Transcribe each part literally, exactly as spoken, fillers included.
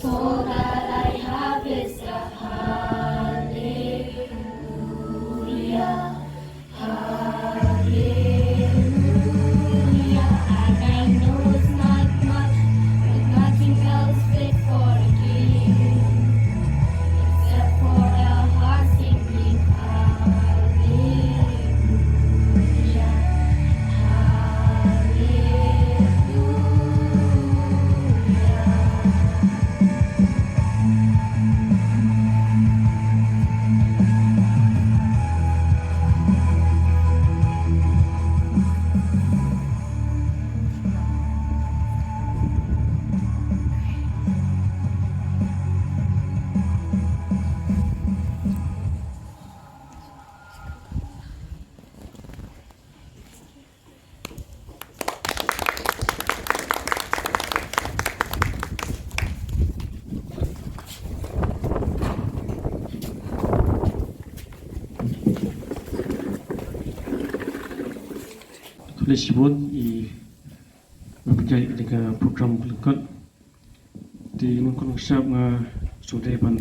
All that I have is a hallelujah, hallelujah. And I know it's not much, but nothing else fit for a king except for a heart singing hallelujah, hallelujah. Khublei shibun i ba pynjah ïa kane ka program lyngkot. Te ngan kynmaw shap nga sngewdei ban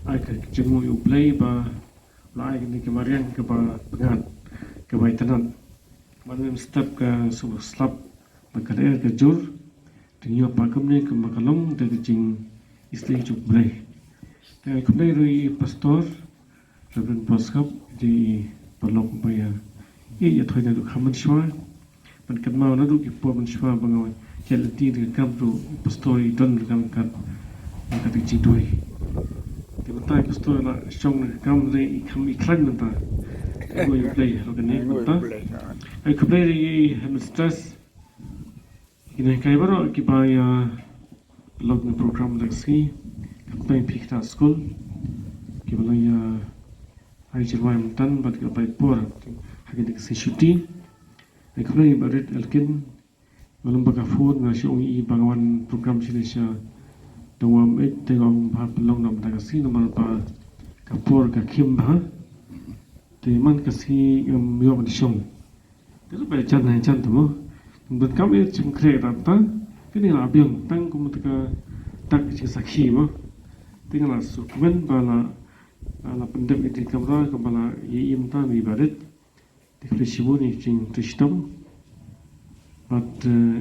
ai ka jingmut ïa U Blei ba la ai kane ka mariang kaba pyngngad, kaba itynnad. Ban mem step ka sngewslap bad ka lyer ka jur. Te ngi ïoh pat kumne kumba ka long da ka jingisynei jong U Blei. Te ai khublei ruh ïa i pastor Reverend Boskop, i paralok ba ïa ïa ïa thoi naduh kham mynshuwa. Ban kynmaw naduh ki por mynshuwa ba nga wan ïa lynti da ka kam ruh i pastor i don ruh ka kat ka kat ka jingduwai. Te mynta i pastor la shong da ka kam re i kham i khlaiñ mynta. Nguh ïa U Blei ha kane mynta. Ai khublei ïa i headmistress. Kine ki baroh kiba ïa lok na program da ka sngi, khamtam phi kata skul kiba la ïa ai jingwai myntan bad kiba bai por ha kine ki sngi shuti. Ai khublei ïa i Barit Elkin, nga lum ba ka phone nga shu ong ïa i ba nga wan program shane sha Dongwam Eit, te nga ong ba pynlong na mynta ka sngi namar ba ka por ka khim bha. Te man ka sngi ngam ïoh ban shong. Te ruh ba jan na jan te mo. Ban kam ïa jingkhreh da ta. Kane la biang tang kum ta ka tak jingsakhi mo. Te nga la sukmen ba la la pyndep ïa ki kamra kaba la ïa im ta mi Barit. Te khublei shibun ïa jingtrei shitom. Bad eh,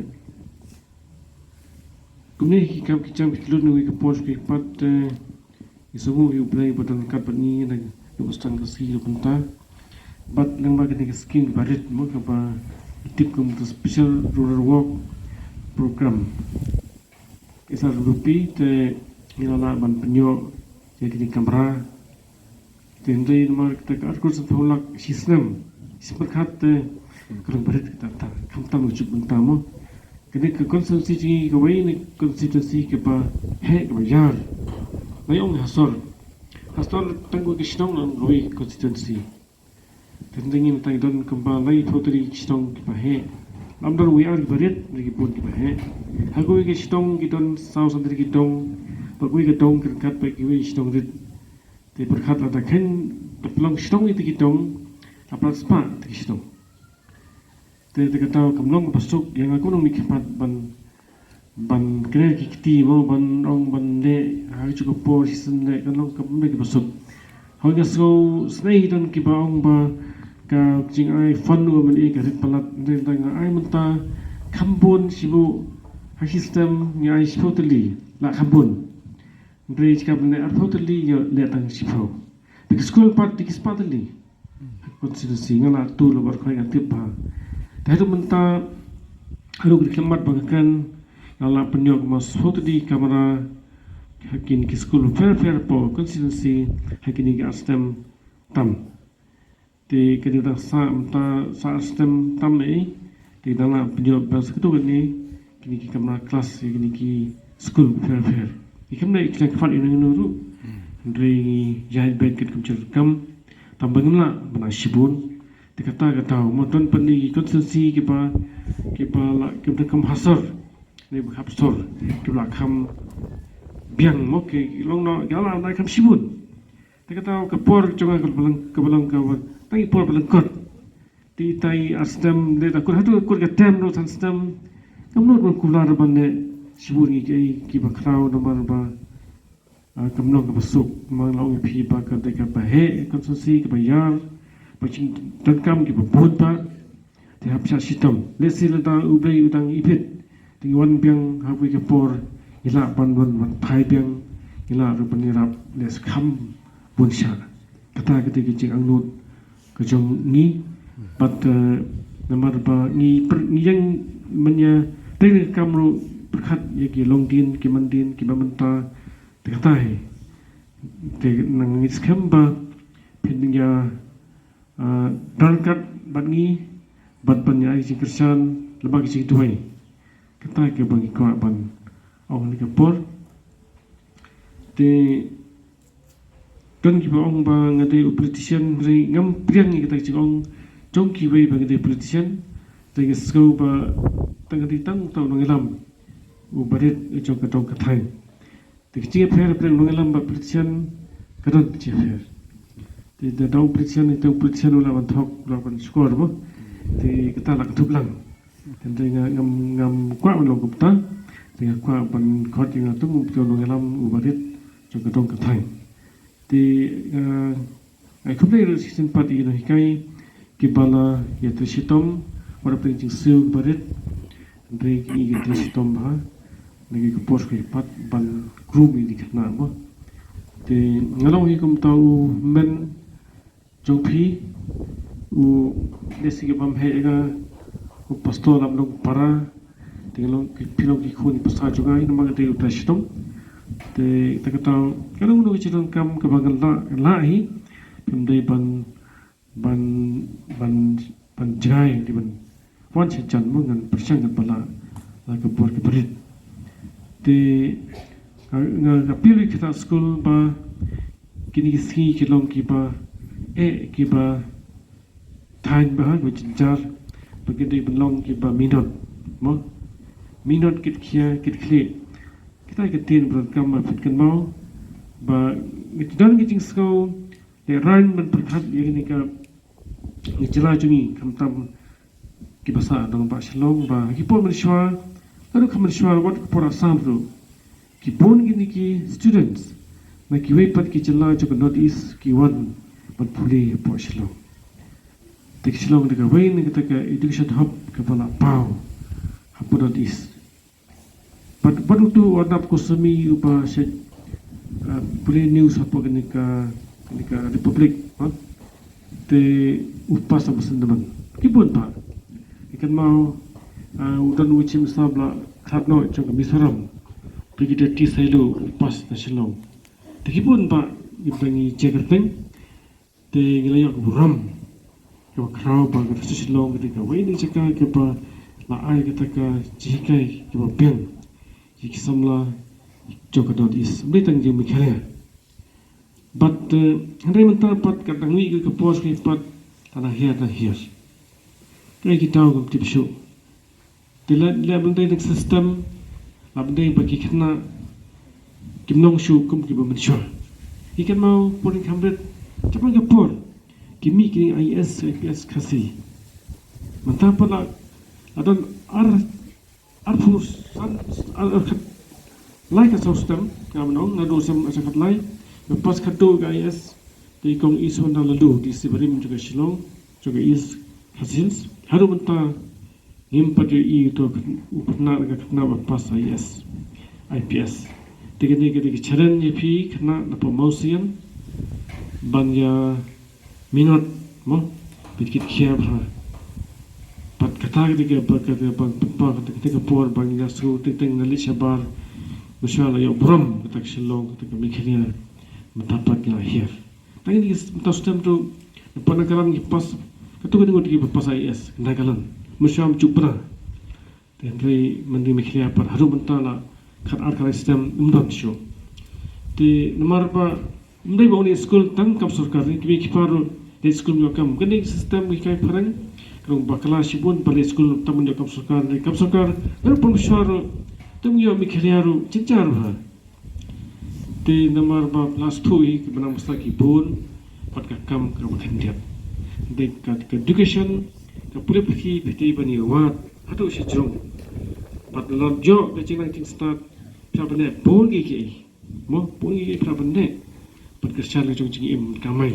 kumne ki kam ki jam ki lut na wi ka por ki pat eh, Ngi sngewnguh ïa U Blei ba don ryngkat bad ngi na ka bastang ka sngi ka bynta. Bad lyngba kane ka skim ba rit mo kaba i tip kum ka Special Rural Work Program S R W P te ngi la lah ban pynïoh ïa kine ki kamra. Te hynrei namar kata ka article sanphew lak shi snem shi pyrkhat te ka long ba rit kata ta khamtam ka juk bynta mo. Kane ka constituency jong ngi kawei na constituency kaba heh kaba ïar. Nga ong ha sor. Ha sor tang kawei ka shnong na kawei constituency. Te hynrei ngi tang don kumba laiphew tylli ki shnong kiba heh. Lam don wei ar kiba rit, hynrei ki bun kiba heh. Ha kawei ka shnong ki don saw san tylli ki dong. Bad kawei ka dong ka ryngkat bad kiwei ki shnong rit. Te pyrkhat lada kheiñ da pynlong shnong ïa ki dong, la pynspah ïa ki shnong. Te, te kata kam long kaba suk ïa nga kum u nongmihkhmat ban, ban kren ki kti mo ban ong ban leh ha kajuh ka por shisien leh kan long kam long kaba suk. Hooid nga sngewsynei don kiba ong ba ka jingai fund u M L A ka rit palat, hynrei nga ai mynta kham bun shibun ha system nga ai shiphew tylli la kham bun. Hynrei jaka ban leh arphew tylli ïa leh tang shiphew. Te ki skul pat te ki spah tylli. Constituency nga la tur la bar khwai nga tip bha. Te haduh mynta haduh ki khmat ba nga kren nga la pynïoh kumba spah tylli kamra ha kine ki skul pher pher po constituency ha kine ki ar snem tam. Te ka dei tang sa mynta sa stem tam ei te dang la pynïoh ba sa kito kine kine ki kamra klas kine ki skul pher pher. Ki kam dei ki nang kfat ino ino ruh. Hynrei ïa bad kat kam jur kam tam ba ngim lah ba na shibun. Te kata kata mo don pynïoh ki constituency kiba kiba la kiba kam hasor ne ba hap sor kiba la kam biang mo ki long no ki la na kam shibun. Te kata ka por jong nga ka long ka long ka tang i por ba lyngkot. Te tai ar snem de ta kur hatu kur ka tem ro san snem. Kam nud ban kular ban ne shibun ngi ki ki ba khraw namar ba Ah, kam long kaba suk, ma nga la ong ïa phi ba ka dei kaba heh, ka constituency kaba ïar, ba jingdonkam kiba bun bha. Te hap shah shitom. Lehse lada U Blei u dang ïa peit, te ngi wan biang ha kawei ka por, ngi lah ban wan, wan phai biang, ngi lah ruh ban ïarap lehse kham bun shah. Kata ka dei ka jingangnud ka jong ngi. Bad, eh, namar ba ngi pyrkhat, ngi ïeng mynta, te ngi kam ruh pyrkhat ïa ki longdien, ki mandien, kiba mynta, te kata hi. Te nang ngi skhem ba phin ïa, ah, don ryngkat bad ngi, bad ban ïa ai jingkyrshan lyngba ki jingduwai. Kata kaba ngi kwah ban ong ha kane ka por. Te don kiba ong ba nga dei u politician, hynrei ngam pdiang ïa kata ka jingong jong kiwei ba nga dei politician. Te nga sngew ba tang ka dei tang uta u nongïalam uba rit jong ka dong ka thaiñ. Te ka jingïapher pyrshah nongïalam bad politician, ka don ka jingïapher. Te da dei u politician, te u politician u lah ban thok, u lah ban shukor mo. Te kata lah ka thup lang. Hynrei nga ngam, ngam kwah ban long kumta. Te nga kwah ban khot ïa nga kum uta u nongïalam uba rit jong ka dong ka thaiñ. Te, eh, ai khublei ruh shisien pat ïa ki nonghikai kiba la ïatrei shitom, wat la pdeng jingsiew ba rit, hynrei ki ïatrei shitom bha, na ki ka por ki pat ban krum ïa ki khynnah mo. Te nga long hi kum uta u hynmen jong phi, u lehse ki bym heh ïa nga, u pastor lam long para, te nga long ki, phi long ki khun ki basa jong nga, namar nga dei uta shitom. Te, te kata, ka long kano ka jingdonkam kaba ngan lah, lah hi, phim dei ban, ban, ban, ban jngai, dei ban wan sha jan mo, ngan pyrshang katba lah, la ka bor kaba rit. Te, nga, nga, nga appeal ïa ki khynnah skul ba, kine ki sngi ki long kiba, eh, kiba, thaiñ bha, kiba jynjar, ba ki dei ban long kiba minot, mo? Minot kit khia, kit khlieh. Kita ki ktien ba donkam ba phin kynmaw, ba ngi don ki jingsngew, lehrain ban pyrkhat ïa kane ka, ka jylla jong ngi, khamtam ki basa dong ba Shillong, ba ki por mynshuwa, naduh ka mynshuwa, wat ka por Assam ruh. Ki bun kine ki students na kiwei pat ki jylla jong ka North East ki wan ban pule hapoh Shillong. Te ka Shillong dei kawei na kita ka education hub kaba la paw hapoh North East. Bad, bad uto u Arnab Goswami uba shait, ah, pule news hapoh kane ka, kane ka Republic, ha? Te u pass ha Vasandavan. Ki bun pat. Ngi kynmaw, ah, u don u Chief Minister ba la khlad noh jong ka Mizoram, Brigadier T Sailo, u pass na Shillong. Te ki bun pat kiba ngi jia kyrteng. Te ngi la ïoh ka burom kaba khraw ba ka District Shillong ka dei kawei na ki jaka kiba la ai kata ka jinghikai kaba biang ïa ki samla jong ka North East, ym dei tang jong Meghalaya. Bad, eh, hynrei mynta pat ka dang mih ka por, ka pat la nang hiar, nang hiar. Kaei ki daw ngam tip shuh. Te la, la ban dei na ka system, la ban dei ba ki khynnah kim long shuh kum kiba mynshuwa. Ngi kynmaw por ngi kham rit, shaphang ka por ki mih ki I A S, I P S Khasi. Mynta pat la, la don ar, arphew san, ar, ar khat lai ka saw snem, nga ban ong, naduh snem ar hajar khatlai, ba pass khatduh ka I A S, dei i Kong Iswar Nang Laloo, D C barim jong ka Shillong, jong ka East Khasi Hills. Haduh mynta ngim pat ïohi uto u khynnah, ka khynnah ba pass I A S, I P S. Te kane ka dei ka challenge ïa phi khynnah na Mawsiang ban ïa minot mo, bit kit khia bha. Pat kata ka dei ka, ba, ka dei ba, ba, ba, kata ka dei ka por ba ngi ïa shu teng teng na leit shabar. Mynshuwa la ïoh burom kata ka Shillong, kata ka Meghalaya. Mynta pat ngi la hiar. Tang ngi mynta stem tu, na Panagar ngi pass, katu ka dei ngut ki ba pass I A S, Nagaland. Mynshuwa ym ju pynah. Te hynrei mynta Meghalaya pat haduh mynta la khat ar khat lai stem ym don shuh. Te namar ba ym dei ba une u skul tang kam sorkar, ne kiwei ki par ruh dei skul ym ïoh kam. Kane ka system ngi kai phareng, ka long bakla shibun ba dei skul tang ym ïoh kam sorkar, dei kam sorkar, dei ruh pynshwa ruh, tang ym ïoh Meghalaya ruh, jynjar ruh ha. Te namar ba la shu ïohi ki bnai mynta ki bun, pat ka kam kaba khyndiat. Dei ka, ka education, ka pule puthi, phi dei ban ïa wad haduh shajrong. Pat la ïoh ka jingnang jingstad, phi hap ban leh bun kiei kiei. Mo, pun ngi ïa pyrkhat ban neh. Bad kyrshan ka jong jingim kamai.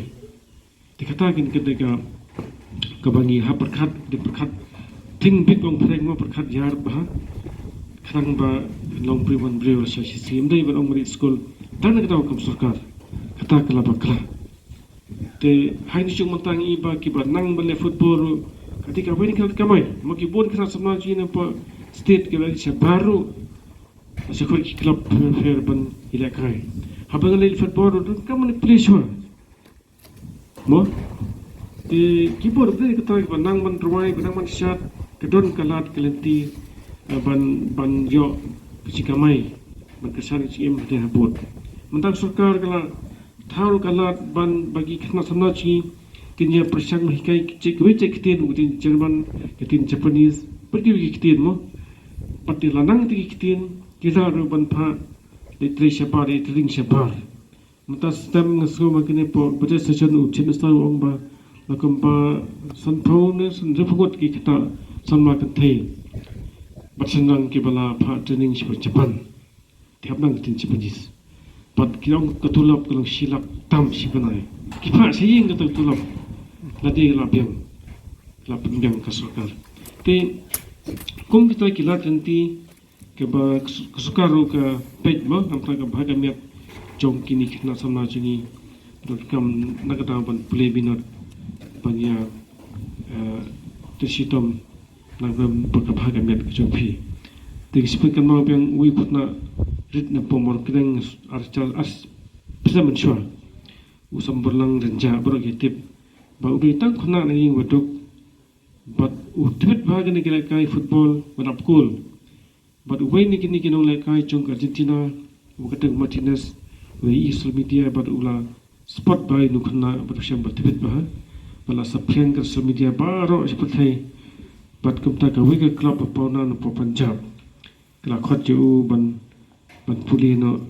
Te kata kin kata ka, kaba ngi hap pyrkhat, dei pyrkhat. Think big, long phreng mo, pyrkhat ïar bha. Khnang ba long briew ban briew sha shisien, ym dei ban ong ba dei skul. Tang na ka daw kam sorkar. Kata ka la bakla. Te ha kine ki jong mynta ngi ba kiba nang ban leh football ruh, kata kawei na ki khynnah kamai. Mo, ki bun ki khynnah samla jong ngi na poh state kiba leit shabar ruh. Sha khun ki club pher pher ban ïalehkai. Haba ngi leit football ruh, donkam ban plie shuwa. Mo? Te ki bun ruh, kata kiba nang ban rwai, ba nang ban shad, ka don ka lad ka lynti, eh, ban, ban ïoh ka jingkamai, ban kyrshan ka jingim hadien habud. Mynta ka sorkar ka la thaw ka lad ban ba ki khynnah samla jong ngi kin ïa pyrshang ban hikai ki, kiwei ki ktien, u ktien German, ka ktien Japanese, bad kiwei ki ktien mo. Bad te la nang te ki ktien, ki lah ruh ban phah, leit trei shabar, leit training shabar. Mynta stem nga sngew ma kine poh budget session u Chief Minister u ong ba la kumba sanphew ne sanphew ngut ki khynnah samla kynthei bad shynrang kiba la phah training shabar Japan. Te hap nang ka ktien Japanese. Bad ki ong ka tulop ka long shi lak tam shi bnai. Ki phah sha ïing kata ka tulop. Lade la biang. La pynbiang ka sorkar. Te kum kita ki lad lynti kaba ka s-, ka sorkar ruh ka peit mo, namar ka bha ka miat jong kine ki khynnah samla jong ngi. Donkam na ka daw ban plie minot ban ïa, eh, trei shitom. Nang ba ka bha ka miat ka jong phi. Te ngi sngewkynmaw biang uwei u khynnah rit na Pamor Kdeng ar hajar ar pisa mynshuwa. U Samborlang Rynjah baroh ki tip. Ba u dei tang khynnah na ïing ba duk. Bad u tbit bha kane ka lehkai football ba dap kul. Bad uwei na kine ki nonglehkai jong ka Argentina, u kata u Martinez, u la ïohi social media bad u la spot bha ïa une u khynnah bad u shem ba tbit bha. Bad la saphriang ka social media baroh shi pyrthei. Bad kumta kawei ka club ba pawnam na poh Punjab ka la khot ïa u ban, ban pule noh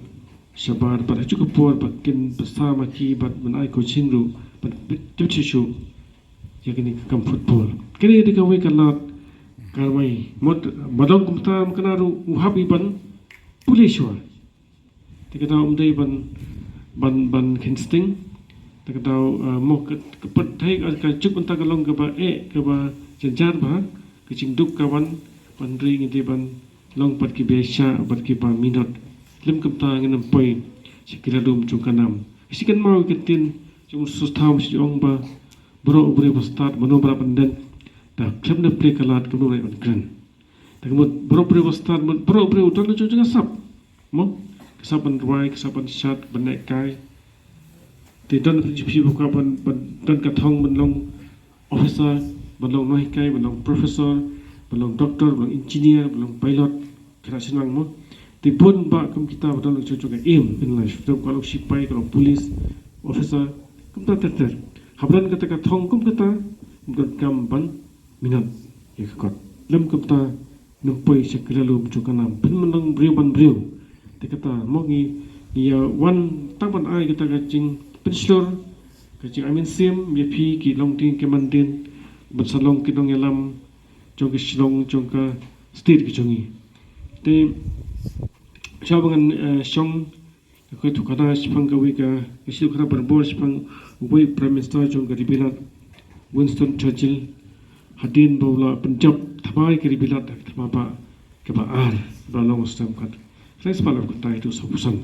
shabar bad ha kajuh ka por ba kin bsa ma ki bad ban ai coaching ruh ban tbit shuh shuh ïa kane ka kam football. Kane dei kawei ka lad kawei. Mo, ba dang kumta ma kane ruh u hap i ban pule shuwa. Te ka daw ym dei ban, ban, ban kheiñ sting. Te ka daw, eh, mo ka, ka pyrthei, eh, ka juk mynta ka long kaba eh, kaba jynjar bha, ka jingduk ka wan, ban ri ngi dei ban long pat kiba shah, pat kiba minot. Lym kumta ngin ym poi sha ki ladum jong ka nam. Shi kynmaw ka ktien jong u Sutha Shyam shu ong ba baroh u briew ba stad, mano ba lah ban deng, da khlem da plie ka lad, kumno ban kren. Te ka mut baroh briew ba stad, mut baroh briew don la jong jong ka sap. Mo, ka sap ban rwai, ka sap ban shad, ban lehkai. Te don phi ba kwah ban, ban don ka thong ban long officer, ban long nonghikai, ban long professor, ban long doctor, ban long engineer, ban long pilot, khynnah shynrang mo. Te bun bah kum kita ba don la jong jong ka aim in life. Don ka long shipai, ka long police, officer, kumta ter ter. Haba don kata ka thong kum kata, donkam ban minot ïa ka kot. Lym kumta ngin ym poi sha ki ladum jong ka nam. Pynmynlong briew ban briew. Te kata mo ngi, ngi ïa wan tang ban ai kata ka jingpynshlur, ka jingai mynsiem ïa phi ki longdien ki mandien, ban sa long ki nongïalam jong ki shnong jong ka state ka jong ngi. Te sha ba ngan, eh, shong Ka khuid u khana shaphang kawei ka, ka shu khana ban bor shaphang uwei u Prime Minister jong ka Ri Bailat, Winston Churchill, hadien ba u la pynjop thymmai ka Ri Bailat ha ka thma bah kaba ar, ba long u snem khat hynriew spah laiphew khyndai haduh sawphew san.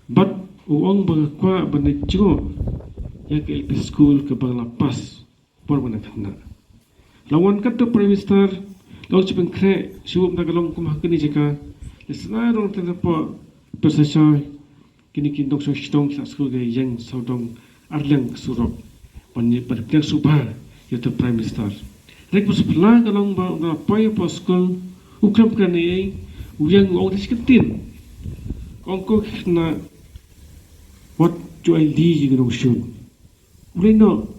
Bad u ong ba ka kwah ban leit jngoh ïa ka L P school kaba la pass. Por ba nga khynnah. La wan katto Prime Minister, la ong shu pynkhreh, shu ym da ka long kum ha kane jaka. La sna rong te po, pyrsa shai, kine ki nongshong shnong sa skul ka ïeng sawdong arliang ka surok. Ban ïa, ban pdiang sngewbha ïa uto u Prime Minister. Rek ba shu pla ka long ba, u da poi hapoh skul, u khlem kren ei ei, u ïeng u ong da shi kyntien. Ong ko ki khynnah, wat ju ai leh ïa ki nongshun. U leit noh.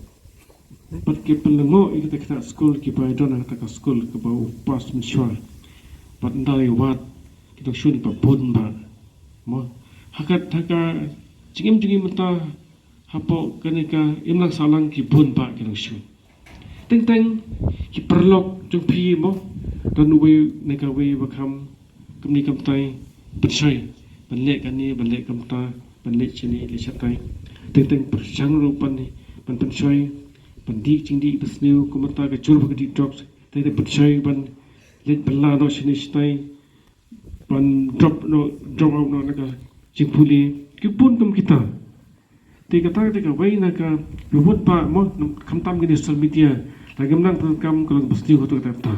Bad ki pynlyngngoh ïa kita ki khynnah skul kiba don ha kata ka skul kaba u pass mynshuwa. Bad ynda u wad ki nongshun kiba bun bah. Mo. Ha ka, ha ka jingim jong ngi mynta hapoh kane ka imlang sahlang ki bun bah ki nongshun. Teng teng ki paralok jong phi mo. Don uwei ne kawei ba kham kumne kumtai pynshoi. ban leh kane, ban leh kumta, ban leh shane, leh shatai. Teng teng pyrshang ruh ban, ban pynshoi ban dih jingdih basniew, kumta ka jur ba ka dih drugs. Teng teng pynshoi ban leh bylla noh shane shatai, ban drop noh, drop out noh na ka jingpule. Ki bun kum kita. Te kata te kawei na ka, ka bun pa mo, khamtam kine social media. La ngim nang pyndonkam ka long basniew hato kata kata.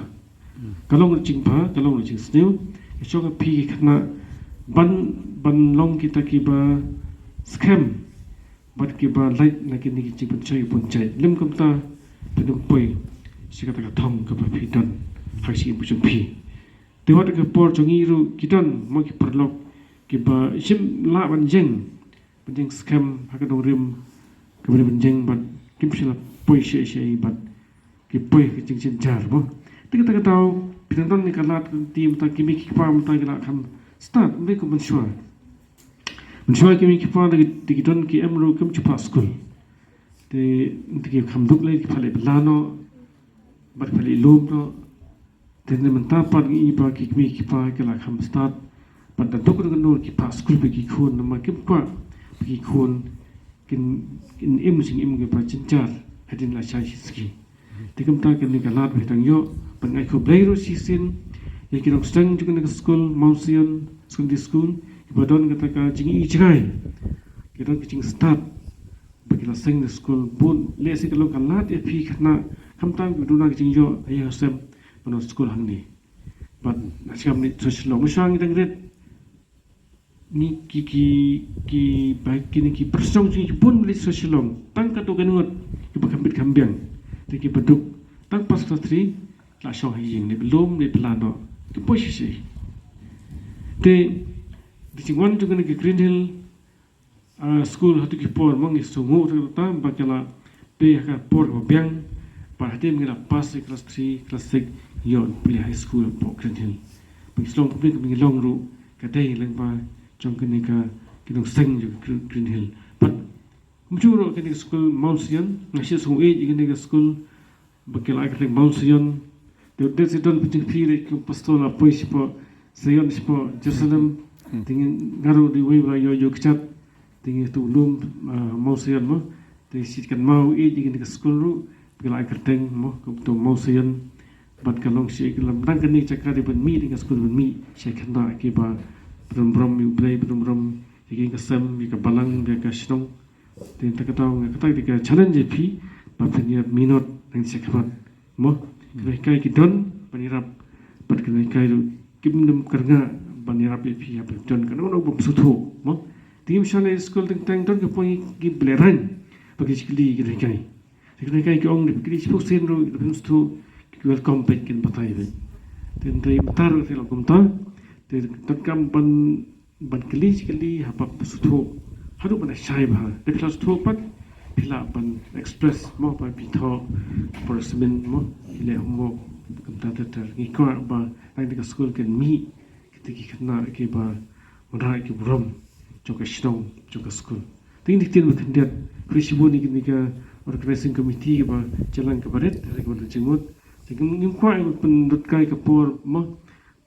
Ka long ruh jingbha, ka long ruh jingsniew. Ka shong ha phi ki khynnah ban, ban long kita kiba skhem bad kiba lait na kine ki jingpynshoi bun jait. Lym kumta phin ym poi sha kata ka thong kaba phi don ha ka jingim ka jong phi. Te wat ka por jong ngi ruh ki don mo ki paralok kiba shim lah ban jeng, ban jeng skhem ha ka nongrim kaba dei ban jeng bad kim shym la poi shei shei bad ki poi ha ka jingjynjar mo. Te kata ka daw phi dang don ne ka lad ka lynti mynta ki mei ki kpa mynta ki la kham stad, ym dei kum mynshuwa. Mynshuwa ki mei ki kpa da ki, da ki don ki em ruh kim ju phah skul. Te, te ki kham duk lei, ki phah lei bylla noh bad ki phah lei lum noh. Te ne mynta pat ngi i ba ki kmie ki kpa ki la kham stad bad da duk ruh kano ki phah skul bad ki khun, namar kim kwah ba ki khun kin, kin im jingim kiba jynjar hadien la shai shisngi. Te kumta kane ka lad ba dang ïoh ban ai khublei ruh shisien ïa ki nongseng jong kane ka skul Mount Zion Secondary School kiba don kata ka jingi jngai, ki don ka jingstad ba ki la seng na skul bun. Lehse ka long ka lad ïa phi khynnah, khamtam ki duna ka jingïoh ha ïing ha sem ban wan skul hangne. Bad na sngap ne sha Shillong, ma sha ngi dang rit. Ngi ki, ki, ki, ba kine ki pyrshang jong ngi ki bun leit sha Shillong. Tang katto katne ngut kiba kham bit kham biang. Te kiba duk tang pass class three la shong ha ïing, ne ba lum ne ba la noh. Ki poi shisha. Te da jingwan jong kane ka Green Hill ah, school ha tu ki por mo ngi sngewnguh ruh ta ba ki la plie ha ka por kaba biang. Bad hadien ngi la pass ïa class three, class six, ïoh plie high school hapoh Green Hill. Ba ngi sngew kumne kumne ngi long ruh ka dei lyngba jong kane ka, ki nongseng jong ka Green, Green Hill. Bad kumjuh ruh kane ka skul Mount Zion, nga shu sngew ïeit ïa kane ka skul ba ki la ai kyrteng Mount Zion. Te u dei shi don pynjah phi re ki pastor la poi shapoh Zion, shapoh Jerusalem. Hmm. Te ngi, nga ruh dei uwei ba la ïoh ïoh kjat. Te ngi tu lum, ah, Mount Zion mo. Te shi kynmaw ïeit ïa kane ka skul ruh ba ki la ai kyrteng mo, ka tu Mount Zion. Bad ka long shi ka lam dang kane jaka dei ban mih, dei ka skul ban mih shi khynnah kiba burom burom ïa U Blei, burom burom ïa ka ïing ka sem, ïa ka balang, ïa ka shnong. Te kata ka daw nga kata ka dei ka challenge ïa phi ba phin ïa minot nang sha khmat mo. Kynhikai ki don ban ïarap bad kynhikai ruh kim nym kyrngah ban ïarap ïa phi haba don kano kano bym sngewthuh mo. Te ngim shah leit skul teng teng, don ki poi ki blei rang ba ki kylli kynhikai. Te kynhikai ki ong da phi kylli shiphew sien ruh da phim sngewthuh, ki welcome beit, kin batai beit. Te hynrei mynta ruh te la kumta. Te donkam ban ban kylli shi kylli haba phi sngewthuh. Haduh ban da shai bha. Da phi la sngewthuh pat phi lah ban express mo, ba phi thoh por smen mo, phi leh homework kumta ter ter. Ngi kwah ba nang da ka skul kan mih kita ki khynnah kiba wanrah ki burom jong ka shnong, jong ka skul. Te ngi ktien ba khyndiat, khublei shibun ïa kane ka organizing committee kaba jylliew kaba rit, kaba rit jingmut. Te ngim, ngim kwah ban pynlut kai ka por mo,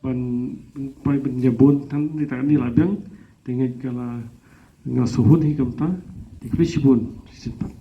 ban, ban, ban ïa bun tang ni, tang ni la biang. Te nga la, nga shu hun hi kumta. Te khublei shibun. Shisien pat.